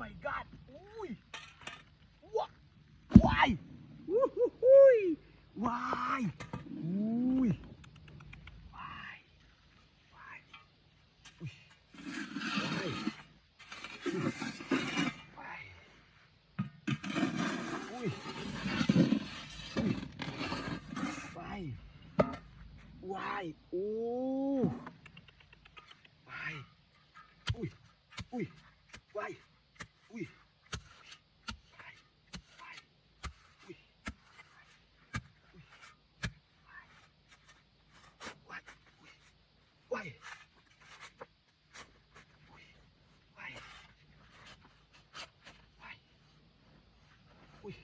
my god ອຸ້ຍ ວ້າ ວ້າຍ ອູ້ຫູຫູຍ ວ້າຍ ອຸ້ຍ ວ້າຍ ວ້າຍ ອຸ້ຍ ວ້າຍ ອຸ້ຍ ອຸ້ຍ ວ້າຍ ວ້າຍ ໂອ້ ວ້າຍ ອຸ້ຍ ອຸ້ຍ ວ້າຍ ອຸ້ຍ ວ້າຍ ວ້າຍ ອຸ້ຍ ວ້າຍ ວ້າຍ ອຸ້ຍ ວ້າຍ ອຸ້ຍ ວ້າຍ ອຸ້ຍ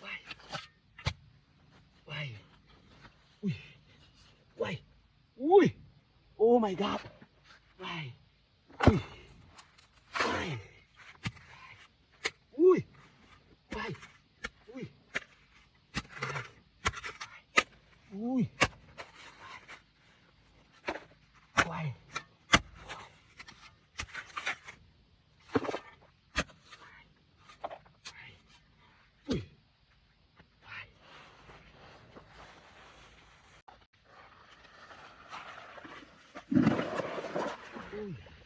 ວ້າຍ ອຸ້ຍ ວ້າຍ ອຸ້ຍ ວ້າຍ ອຸ້ຍ ໂອ້ my god ວ້າຍ ອຸ້ຍ ວ້າຍ ອຸ້ຍ ວ້າຍ ອຸ້ຍ ອຸ້ຍ ວ້າຍ ອຸ້ຍ ວ້າຍ ອຸ້ຍ